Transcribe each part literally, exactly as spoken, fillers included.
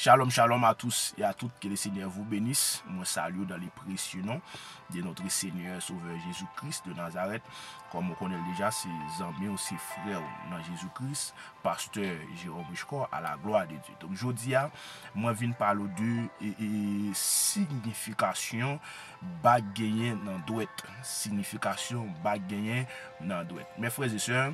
Shalom, shalom à tous et à toutes, que le Seigneur vous bénisse. Mwen salye w dans le précieux nom de notre Seigneur Sauveur Jésus-Christ de Nazareth. Kòm ou konnen l deja, se zanmi w, se frè w nan Jezi Kris, pastè Jérôme Richecor, à la gloire de Dieu. Donk, jodi a, mwen vin pale w de e, e, siyifikasyon bag genyen nan dwèt. Siyifikasyon bag genyen nan dwèt. Mes frères et sœurs,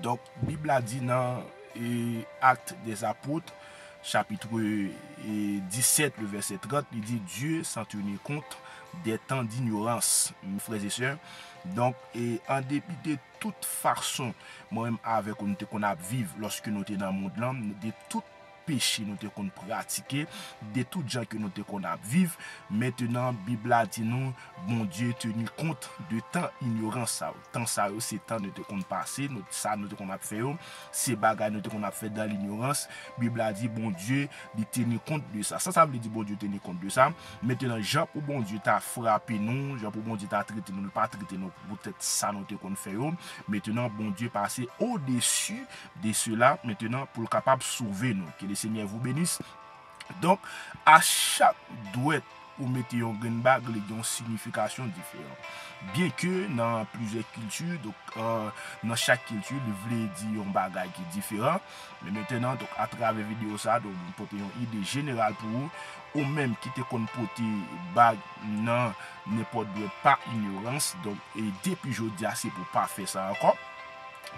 donk, Bib la di nan e, Actes des Apôtres, chapitre e, dix-sept, le verset trente, li di, Dieu sans tenir compte des temps d'ignorance. Mes frères et sœurs, donk, e, an depi de tout fason, mwen menm avèk ou, nou te konn ap viv lòske nou te nan mond lan, de tout peche nou te konn pratike, de tout jan ke nou te konn ap viv. Mentenan, Bib la di nou, Bondye teni kont de tan inyorans sa yo. Tan sa yo, se tan nou te konn pase, nou, sa nou te konn ap fè yo, se bagay nou te konn ap fè dans l'ignorance. Bib la di, Bondye, li teni kont de sa. Sa, sa vle di Bondye teni kont de sa. Mentenan, jan pou Bondye ta frape nou, jan pou Bondye ta trete nou, li pa trete nou poutèt sa nou te konn fè yo. Mentenan, Bondye pase odesi de sela, mentenan, pou l kapab sove nou. Que le Seigneur vous bénisse. Donk, a chak dwèt ou mete yon grenn bag, li gen yon siyifikasyon diferan. Byenke nan plizyè kilti, donk, euh, nan chak kilti, li vle di yon bagay ki diferan. Men mentenan, donk, atravè videyo sa, donk, m pote yon ide jeneral pou ou, ou menm ki te konn pote bag nan nenpòt dwèt pa inyorans. Donk, e depi jodi a, se pou w pa fè sa ankò.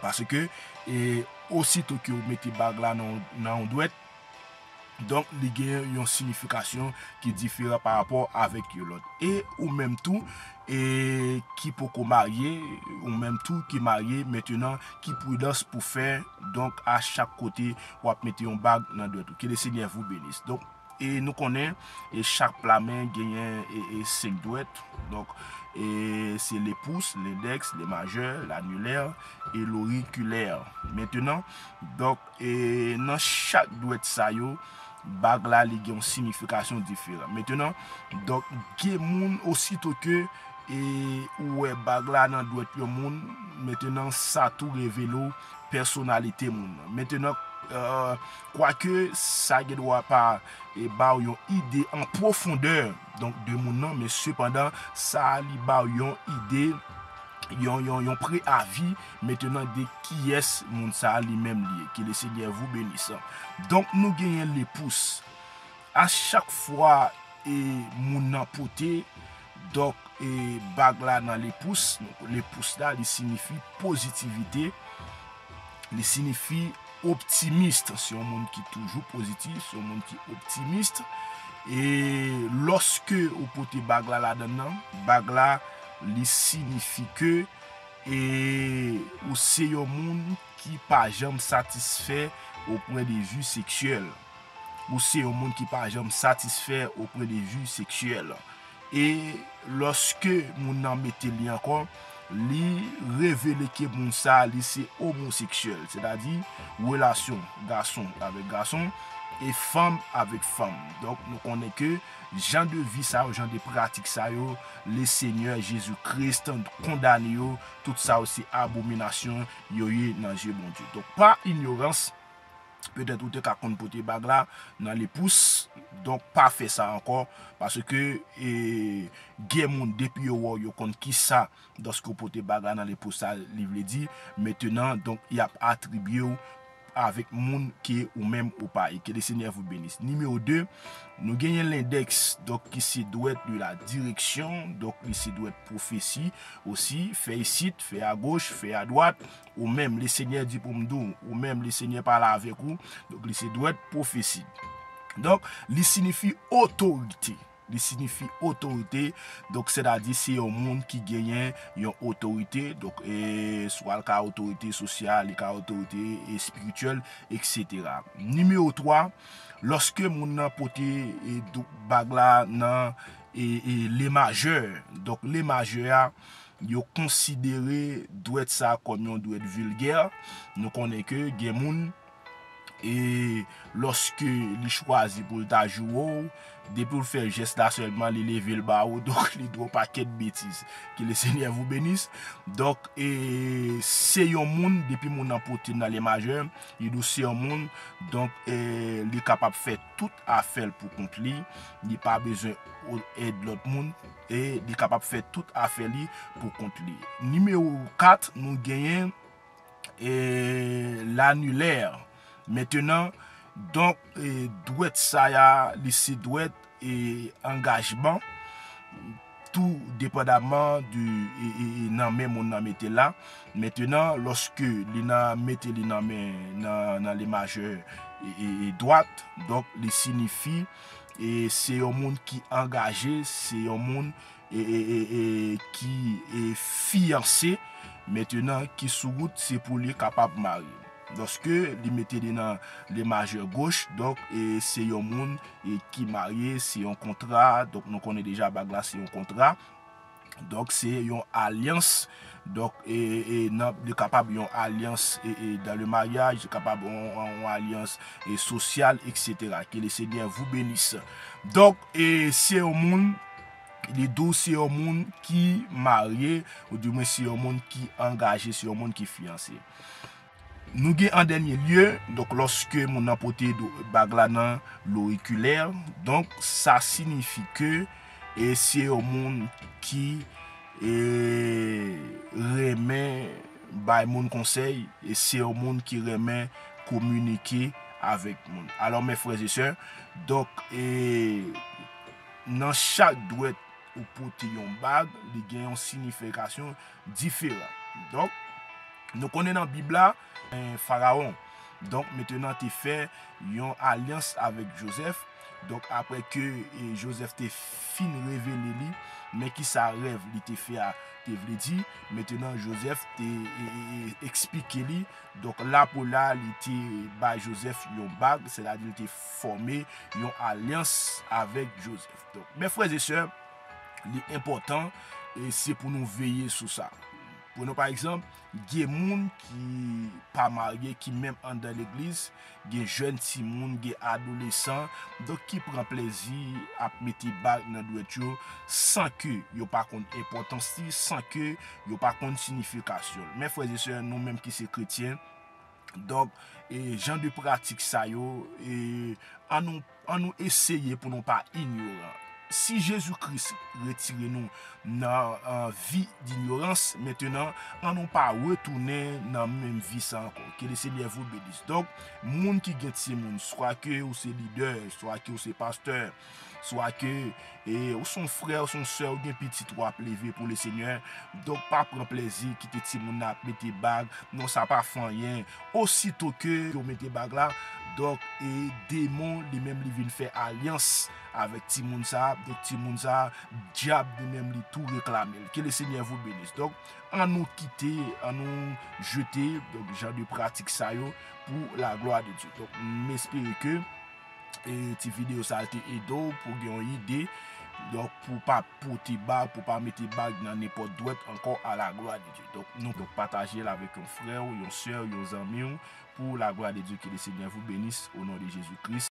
Paske, e, osito ke w mete bag la nan, nan yon dwèt, donk, li gen yon siyifikasyon ki diferan pa rapò avèk yon lòt. E ou menm tou, e ki poko marye, ou menm tou ki marye, mentenan, ki pridans pou fè, donk, a chak kote w ap mete yon bag nan dwèt ou. Que le Seigneur vous bénisse. Donk, e nou konnen, e chak pla men genyen, e, e senk dwèt. Donk, e se le pouce, l'index, le majeur, l'annulaire et l'auriculaire. Mentenan, donk, e nan chak dwèt sa yo, bag la, li gen yon siyifikasyon diferan. Mentenan, donk, gen moun, osito ke, e ou wè bag la nan dwèt yon moun, mentenan, sa tou revele w pèsonalite moun nan. Mentenan, euh, kwake sa gen dwa pa, e, ba w yon ide an pwofondè, donk, de moun nan, men sepandan, sa li ba w yon ide, yon, yon, yon preavi, mentenan, de kiyès moun sa li menm li ye. Que le Seigneur vous bénisse. Donk, nou genyen le pouce. A chak fwa, e, moun nan pote, donk, e, bag la nan le pouce, donk, le pouce la, li siyifi pozitivite, li siyifi optimis. Se yon moun ki toujou pozitif, se yon moun ki optimis. E lòske ou pote bag la ladan nan, bag la, li siyifi ke, e, ou se yon moun ki pa janm satisfè au point de vue sexuel. Ou se yon moun ki pa janm satisfè au point de vue sexuel. E lòske moun nan mete li ankò, li revele ke moun sa, li se omoseksyèl, sètadi relasyon gason avèk gason e fanm avèk fanm. Donk, nou konnen ke jan de vi sa yo, jan de pratik sa yo, le Senyè Jezi Kris kondane yo, tout sa yo se abominasyon yo ye nan zye Bondye. Donk, pa inyorans, petèt ou te ka konn pote bag la nan le pouce, donk pa fè sa ankò, paske, e, gen moun depi yo wè w, yo konn kisa, lòske w pote bag la nan le pouce sa, li vle di, mentenan, donk, y ap atribye w avèk moun ke ou menm ou pa ye. Que le Seigneur vous bénisse. Nimewo de, nou genyen lendèks, donk, ki se dwèt de la direksyon, donk, li se dwèt pwofesi osi, fè isit, fè agoch, fè adwat, ou menm, le Senyè di pou m di w, ou menm, le Senyè pale avèk ou, donk, li se dwèt pwofesi. Donk, li siyifi otorite. Li siyifi otorite, donk, sètadi se yon moun ki genyen yon otorite, donk, e, swa l ka otorite sosyal, li ka otorite espirityèl, etsetera. Nimewo twa, lòske moun nan pote, e, dou-, bag la nan, e, e, le majè, donk, le majè a, yo konsidere dwèt sa kòm yon dwèt vilgè. Nou konnen ke gen moun, e lòske li chwazi pou l ta joure w, depi w fè jès la sèlman, li leve l ba ou, donk li di w pakèt betiz. Ke le Senyè vou benis. Donk, e, se yon moun, depi moun nan pote nan le majè, li di w se yon moun, donk, e, li kapab fè tout afè l pou kont li, li pa bezwen èd lòt moun, e li kapab fè tout afè li pou kont li. Nimewo kat, nou genyen e, lanilè. Mentenan, donk, e, dwèt sa a, li se dwèt, e, angajman, tou depandaman de, e, e, e, nan men moun nan mete la. Mentenan, lòske li nan mete li nan men, nan, nan le majè, e, e, e, dwat, donk, li sinifi, e, se yon moun ki angaje, se yon moun e, e, e, e, ki, e, fiyanse, mentenan ki sou wout, se pou li kapab marye. Lòske li mete li nan le majè goch, donk, e, se yon moun, e, ki marye, se yon kontra, donk nou konnen deja bag la se yon kontra. Donk se yon alyans, donk, e, e, nan, li kapab yon alyans, e, e, dans le mariage, li kapab yon, yon alyans, e, sosyal, et cetera. Que le Seigneur vous bénisse. Donk, e, se yon moun, li di w se yon moun ki marye, oudimwen se yon moun ki angaje, se yon moun ki fiyanse. Nou gen an dènye lye, donk lòske moun nan pote do-, bag la nan lorikilè, donk sa sinifi ke, e, se yon moun ki, e, renmen bay moun konsèy, e se yon moun ki renmen kominike avèk moun. Alò, mes frères et sœurs, donk, e, nan chak dwèt ou pote yon bag, li gen yon sinifikasyon diferan. Donk, nou konnen nan Bib la, e, Farawon, donk, mentenan te fè yon alyans avèk Jozèf. Donk, apre ke, e, Jozèf te fin revele li, men ki sa rèv li te fè a te vle di, mentenan Jozèf te, e, e, e, eksplike li. Donk, la pou la, li te bay Jozèf yon bag, sètadi li te fòme yon alyans avèk Jozèf. Donk, mes frères et sœurs, li enpòtan, e se pou nou veye sou sa. Pou nou, pa egzanp, gen moun ki pa marye, ki menm anndan legliz, gen jèn timoun, gen adolesan, donk ki pran plezi ap mete bag nan dwèt yo, san ke yo pa konn enpòtans li, san ke yo pa konn sinifikasyon l. Mes frères et sœurs, nou menm ki se kretyen, donk, e, jan de pratik sa yo, e, an nou, an nou eseye pou nou pa inyoran. Si Jezi Kris retire nou nan, e, vi dinyorans, mentenan, an nou pa retounen nan menm vi sa ankò. Que le Seigneur vous bénisse. Donk, moun ki gen timoun, swa ke ou se lidè, swa ke ou se pastè, swa ke, e, ou se yon frè, ou se yon sè, ou gen pitit, w ap leve pou le Senyè. Donk, pa pran plezi, kite timoun nan ap mete bag. Non, sa pa fè anyen. Osito ke yo mete bag la, donk, e, demon, li menm, li vin fè alyans avèk timoun sa a. Donk, timoun sa a, dyab, li menm, li tou reklame l. Que le Seigneur vous bénisse. Donk, an nou kite, an nou jete, donk, jan de pratik sa yo pou la gloire de Dieu. Donk, m espere ke e ti videyo sa a te ede w pou gen yon ide. Donk, pou pa pote bag, pou pa mete bag nan nenpòt dwèt ankò, à la gloire de Dieu. Donk, nou, donk, pataje l avèk yon frè w, yon sè w, yon zanmi w, pour la gloire de Dieu, que le Seigneur vous bénisse au nom de Jésus-Christ.